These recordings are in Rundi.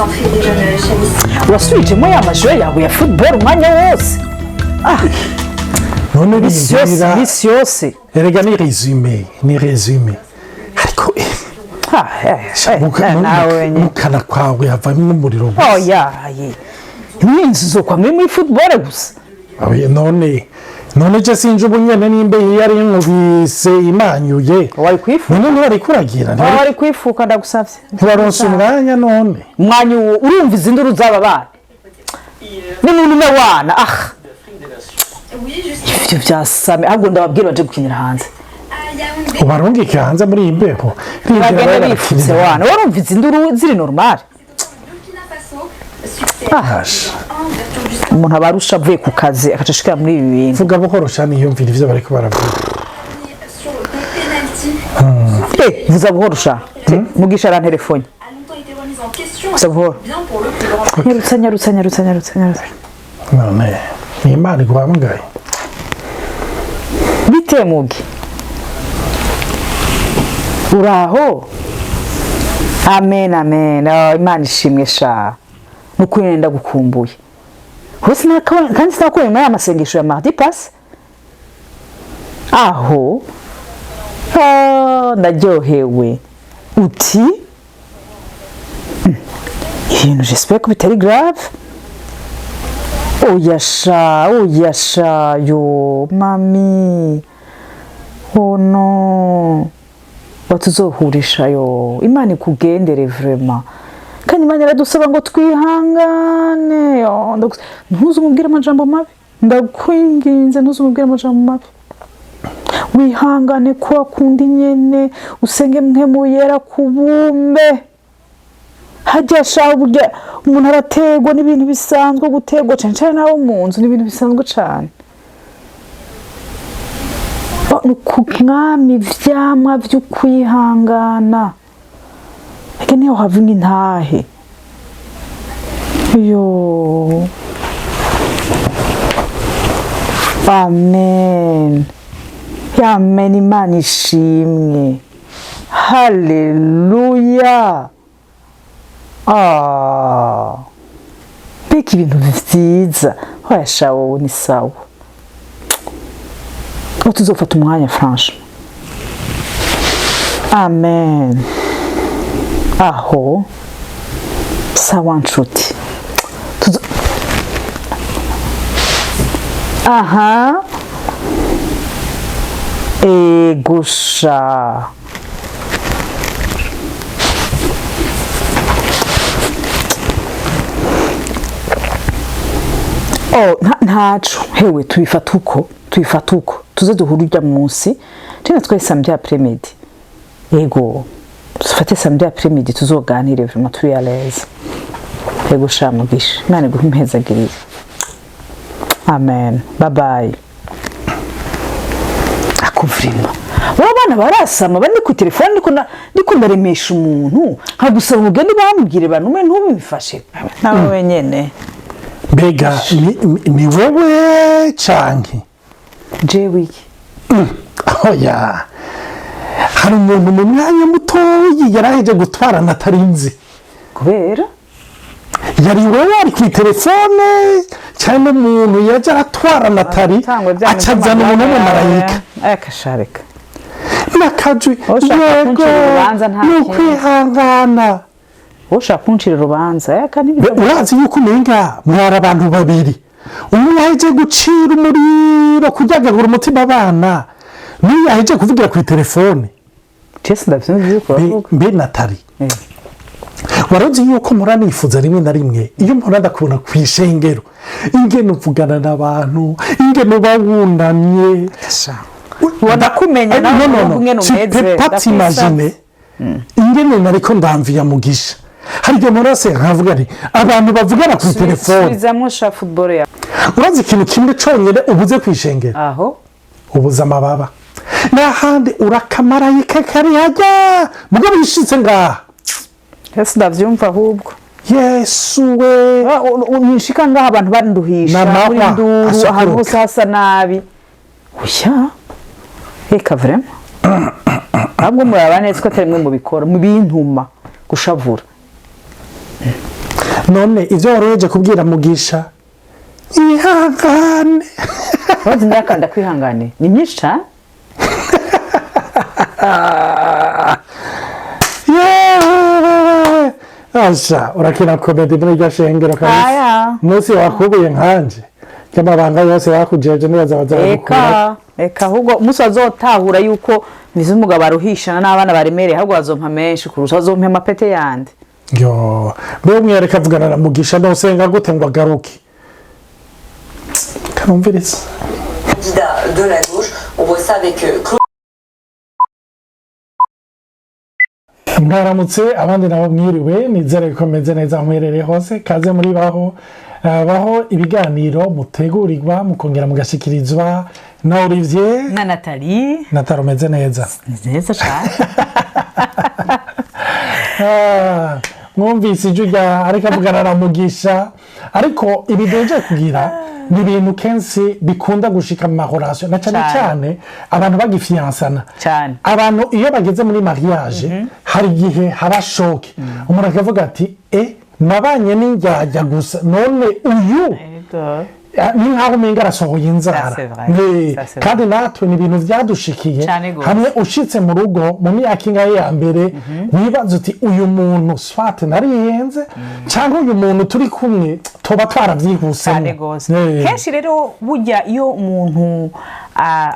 entrées des jeunes Chalis. Urasubijemo ya majwi yawe ya football umwanya wose. None Misi yose. rindira. Misi yose. Erega ni résumé, ni résumé, ariko Ah, nawe wenyine. Mukana kwawe havamo umuriro gusa. Oya ye, n'inzu zokwa muri football gusa. Oya, none je sinje ubu nyene nimba yari inkubise imanyuye. Wari kwifuka. None ntiwari kuragira? Wari kwifuka, ndagusavye. Ntibaronse umwanya none? Umwanya uwo urumva izi nduru z'aba bana ni muntu wana, ah. Oui, juste Ivyo byasame, ahubwo ndababwira baje gukinira hanze. À Yaoundé. Ubarungike hanze muri iyi mbeho? Rindira Bagende babe bifutse. barakinira. Wana, warumva izi nduru ziri normal? Burkina Faso, succès Asha. 1, ouverture du score Umuntu abarusha avuye ku kazi agaca ashikira muri ibi bintu. Vuga buhoro cyane, yumvira ivyo bariko baravuga. Sur le penalty Vuza buhoro sha. Mugisha arantelefone. A longtemps été remise en question. Vuza buhoro. Bien pour le plus grand. Nyarutsa, nyarutsa, nyarutsa, nyarutsa, nyarutsa. None ni Imana iguhamagaye. Bite mugi, uraho? Amen, amen. Oh, Imana ishimwe sha, nukuri ndagukumbuye hose. Kandi sinakubonye muri aya masengesho ya mardi passé aho. Oh, ndaryohewe uti ibintu j'espère ko bitari grave. Oya sha, oya sha, yo mami, oh no, watuzohurisha yo. Imana ikugendere vraiment, kandi Imana iradusaba ngo twihangane. Oh, ntuzumubwire amajambo mabi, ndakwinginze, ntuzumubwire amajambo mabi. Wihangane ko akunda nyene, usenge mwe muyera kubumbe hajya sha. Burya umuntu arategwa n'ibintu bisanzwe, gutegwa cyane cyane n'abo mu nzu ni ibintu bisanzwe cyane. Oh, ni ku mwami ivyamwa vy'ukwihangana, eke niho hava intahe yo. Amen, amen. Imana ishimwe, haleluya. Ah, mbega ibintu vyiza! Hoya sha, wowe ni sawa ko tuzofata umwanya, franchement. Amen. Aho sawa nshuti. Aha, ego sha. Oh, ntaco hewe, tubifata uko, tubifata uko, tuze duhure urya munsi tena twese samedi après-midi. Yego, dufate samedi après-midi, tuzoganire vraiment turi à l'aise. Yego sha Mugisha, Imana iguhe impezagirire. Amen, bye bye. Ako vraiment baba bana barasama bari ku telefone, ndiko ndaremesha umuntu nkagusaba umugeni bambwire banume, ntubimfashe nawe wenyene. Mbega ni wowe canke? Jewe iki? Oya, hari umuntu mu mwanya mutoyi yaraheje gutwarana atarinzi. Kubera? Yari wowe ari ku telefone cyangwa umuntu yaje aratwara Natali, acazana umuntu w'umumarayika? Akashareka. N'akajwi. Ushaka Yego. kuncira urubanza nta Ni kindi. ukwihangana. Ushaka kuncira urubanza eka. Urazi yuko umenga mwari abantu babiri, umwe yaheje gucira umuriro kuryagagura umutima abana, n'uyu yaheje kuvugira ku telefone. Jesi, ndavyumva yuko uravuga. Mbe Natali, waruzi yuko mpora nifuza rimwe na rimwe iyo mpora ndakubona ku ishengero, ingene uvugana n'abantu, ingene uba wunamye? Wanakumenya nawe. No, no, no. Ingene Tu umeze, peux pas t'imaginer ingene nariko ndamviya Mugisha. Hari igihe mpora nsenga nkavuga nti abantu bavugana ku telefone. Subizamwo sha football ya. Urazi ikintu kimwe conyine ubuze ku ishengero? Aho. Ubuze amababa. N'ahandi urakamarayika kari hajya, mugabo yishitse ngaha. Jesi, ndavyumva ahubwo. Yesu we! Nishika ngaha abantu banduhisha. N'amahwa Muri nduru asakoroka. ahantu hose hasa nabi. Oya, reka vraiment, ahubwo muraba neza ko atari mwe mubikora mubintuma gushavura. None ibyo wari uheje kubwira Mugisha, ihangane. Urazi imyaka ndakwihangane ni myinshi cyane. Yeee! Asha, urakina comédie muri iryo shengero kabisa. Aya. Umunsi wakubuye nkanje, ry'amabanga yose bakujeje, nibaza bazayagukura. Eka eka, ahubwo umunsi bazotahura yuko mbize umugabo aruhishana n'abana baremereye, ahubwo bazompa menshi kurusha, bazompa amapete yandi. Yo, mbe umwereka avugana na Mugisha, nosenga gute ngo agaruke? Kanumviriza. Candidat de la gauche. On voit ça avec Claude. Mwaramutse, abandi nabo mwiriwe. Nizere ko meze neza aho muherereye hose. Kaze muri Baho. Baho, ibiganiro mutegurirwa mukongera mugashikirizwa na Olivier Na Nathalie. Nathalie, umeze neza? Ni neza cyane. Ah, mwumvise ijwi rya ariko avugana na Mugisha. Ariko ibi duhejeje kugira ni ibintu kenshi bikunda gushika mu ma relations, na cyane Cane. cyane abantu bagifiyansana. Cane. Abantu iyo bageze muri mariage, hari igihe haba choc, umuntu akavuga ati: "E, nabanye n'indyarya gusa, none uyu ni nkaho umenga arasohoye inzara." Ça, c'est vrai. Ça, c'est vrai. Kandi natwe ni ibintu byadushikiye. Cane gose. Hamwe ushitse mu rugo mu myaka ingahe ya mbere, wibaza uti: "Uyu muntu soit narihenze, cyangwa uyu muntu turi kumwe tuba twarabyihusemo." Cyane rwose. Kenshi rero burya iyo umuntu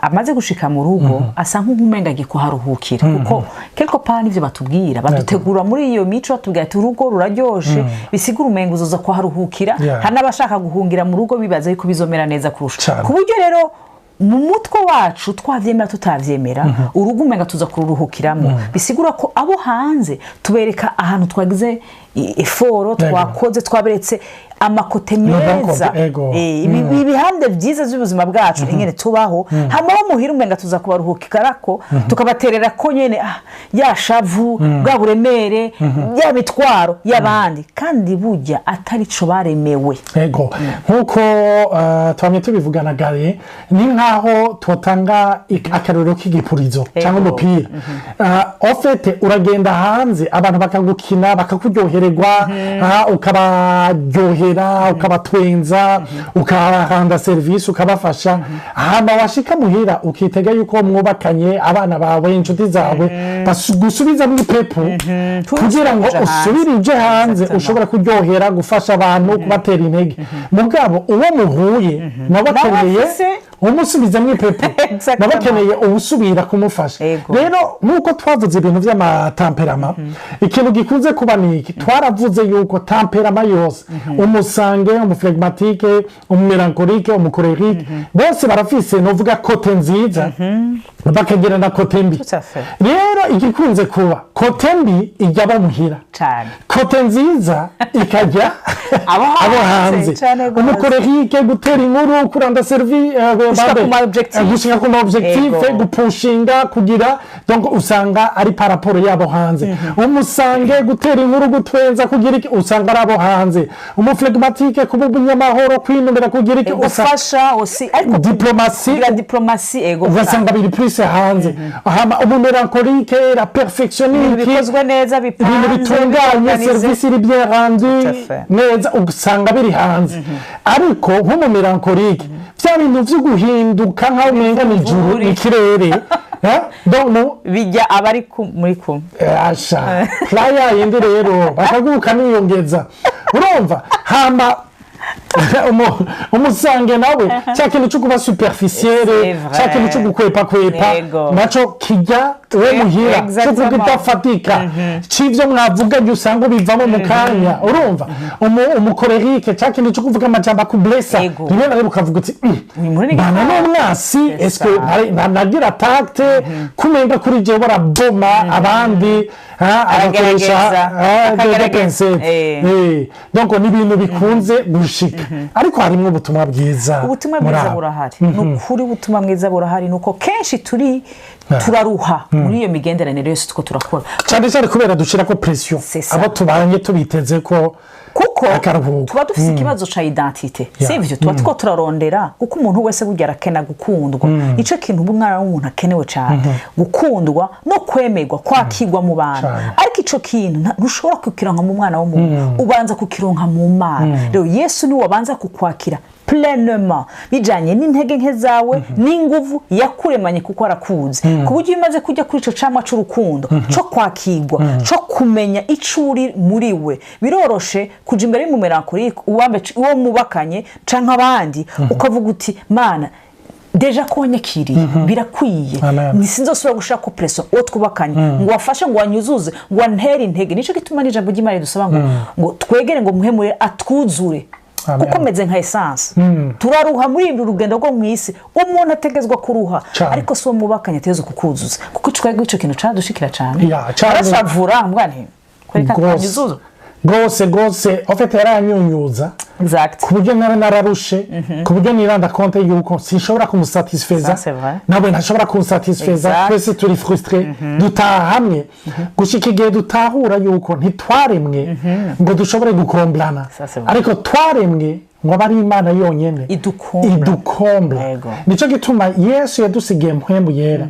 amaze gushika mu rugo, asa nk'umenga agiye kuharuhukira, kuko quelque part nivyo batubwira, badutegura muri iyo mico, batubwira ati: "Urugo ruraryoshe", bisigura umenga uzoza kuharuhukira. Hari n'abashaka guhungira mu rugo bibaza yuko bizomera neza kurusha, ku buryo rero mu mutwe wacu, twavyemera tutavyemera, urugo umenga tuza kururuhukiramo. Bisigura ko abo hanze tubereka ahantu twagize effort, twakoze, twaberetse ama côtés bon meza. Côté, ego. Ibihande byiza by'ubuzima bwacu, ingene tubaho. Hama bo muhira umenga tuza kubaruhukirako, tukabaterera ko nyene ya shavu, bwa buremere, ya mitwaro y'abandi, kandi burya atari co baremewe. Ego, nk'uko twamye tubivugana gare, ni nk'aho tubatanga akarorero k'igipurizo cyangwa umupira. Au fait, uragenda hanze, abantu bakagukina, bakakuryohererwa, ukabaryohera, ukabatwenza, ukabahanda serivisi, ukabafasha. Hama washika muhira, ukitega yuko mwubakanye, abana bawe, inshuti zawe gusubizamo ipepu kugira ngo Kuja hanze. usubire uje hanze, ushobora kuryohera, gufasha abantu, kubatera intege. Mugabo uwo muhuye nawe akeneye umusubizamo ipepu, nawe akeneye uwusubira kumufasha. Rero nk'uko twavuze ibintu by'ama tempéraments, ikintu gikunze kuba ni iki: twaravuze yuko tempérament yose, umu sanguin, umu flegmatique, umu mélancolique, umu colérique, bose barafise nuvuga côté nziza, bakagira na côté mbi. Tout à fait. Rero igikunze kuba, côté mbi ijya bamuhira, côté nziza ikajya abo abo hanze, hanze. Cane gose. Umu colérique, gutera inkuru, kuranda servi Gushika ku ma objectif. Gushika ku ma objectif, gupushinga, kugira donc usanga ari par rapport yabo hanze. Umu sanguin, gutera inkuru, gutwenza, kugira iki, usanga ari abo hanze. Umu flegmatique, kuba umunyamahoro, kwinumira, kugira iki, gufasha aussi, ariko diplomatie. Kugira diplomatie, ego. Ugasanga biri plus hanze. Hama umu mélancolique, la perfectionniste, ibintu bikozwe neza, ibintu bipanze, bitunganye, bi organisé. Service iri bien rendue Tout à fait. neza, usanga biri hanze. Ariko nk'umu mélancolique, bya bintu byo guhinduka nk'aho umenga ni ijuru, ni ikirere. Eh? Donc, bijya abari muri kumwe. Asha playa yindi rero bakaguruka niyongeza, urumva. Hama umu sanguin nawe, cya kintu cyo kuba superficiel, C'est vrai. cya kintu cyo gukwepa kwepa, naco kijya we muhira, cyo kudafatika c'ivyo mwavuganye, usanga ubivamo mu kanya, urumva. Umu colérique, cya kintu cyo kuvuga amajambo akublesa, rimwe na rimwe ukavuga uti: Uyu muntu ni Bana n'umwasi." C'est Eske ça. nagira tact kumenga kuri jewe baraboma abandi, agakoresha Aragerageza. Akagerageza. Des pincettes. Donc ni ibintu bikunze gushika, ariko harimo ubutumwa bwiza Ubutumwa muri bwiza abo. burahari, ni ukuri, ubutumwa bwiza burahari. Ni uko kenshi turi Turaruha muri iyo migenderanire yose tuko turakora. Cyane cyane kubera dushyira ko pression, C'est ça. abo tubanye tubiteze ko Kuko akaruhuko. tuba dufite ikibazo ca identité, sivyo? Tuba two turarondera, kuko umuntu wese burya arakena gukundwa. Ico kintu uba umwana w'umuntu akenewe cyane, gukundwa no kwemerwa, kwakirwa mu bantu. Ariko ico kintu ntushobora kukironka mu mwana w'umuntu, ubanza kukironka mu Mana. Rero Yesu niwe wabanza kukwakira pleinement, bijanye n'intege nke zawe n'inguvu yakuremanye, kuko arakuzi, ku buryo iyo umaze kujya kuri ico camwa c'urukundo, co kwakirwa, co kumenya ico uri muri we, biroroshe kuja imbere y'umu mélancolique, uwo mubakanye canke abandi, ukavuga uti: "Mana, déjà ko wanyakiriye birakwiye." Amen. Sinzosubira gushaka pression uwo twubakanye ngo wafashe, ngo wanyuzuze, ngo wantere intege. Nicyo gituma n'ijambo ry'Imana ridusaba ngo twegere, ngo muhemure atwuzure. Amen. Kuko meze nka essence, turaruha muri uru rugendo rwo mu isi. Umuntu ategezwa kuruha, ariko si uwo mubakanye ategezwa kukuzuza, kuko twebwe ico kintu caradushikira cane. Ya, cane. Arashavura mbwa nti kwereka Rwose. atanyuzuza. Rwose rwose, en fait yaranyunyuza ku buryo nari nararushe, ku buryo nirenda compte yuko sinshobora kumusatisfeza, Ça, c'est vrai. nawe ntashobora kunsatisfeza. Twese turi frustrés. Dutaha hamwe gushika igihe dutahura yuko ntitwaremwe ngo dushobore gukomblana, Ça, c'est vrai. ariko twaremwe ngo abe ari Imana yonyine idukombla. Idukombla. Nicyo gituma Yesu yadusigiye Mpwemu Yera.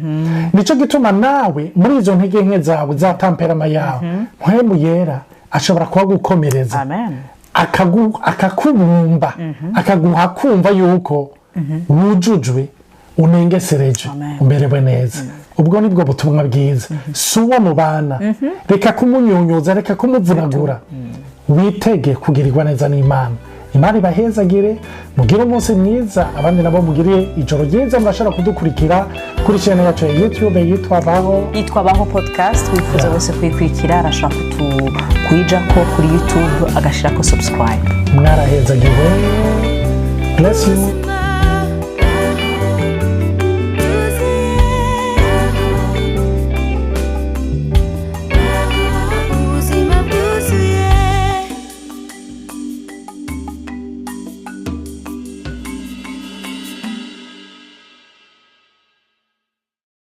Nicyo gituma nawe muri izo ntege nke zawe, za tempérament yawe, Mpwemu Yera ashobora kuhagukomereza, Amen. akakubumba, akaguha kumva yuko wujujwe, unengesereje, Amen. umerewe neza. Ubwo nibwo butumwa bwiza. Si uwo mubana, reka kumunyunyuza, reka kumuvunagura, witege kugirirwa neza n'Imana. Imana ibahezagire, mugire umunsi mwiza, abandi nabo mugire ijoro ryiza. Murashobora kudukurikira kuri chaîne yacu ya YouTube yitwa Baho. Yitwa Baho Podcast. Wifuza wese kuyikurikira arashobora kuyijako kuri YouTube, agashirako subscribe. Mwarahezagiwe, bless you.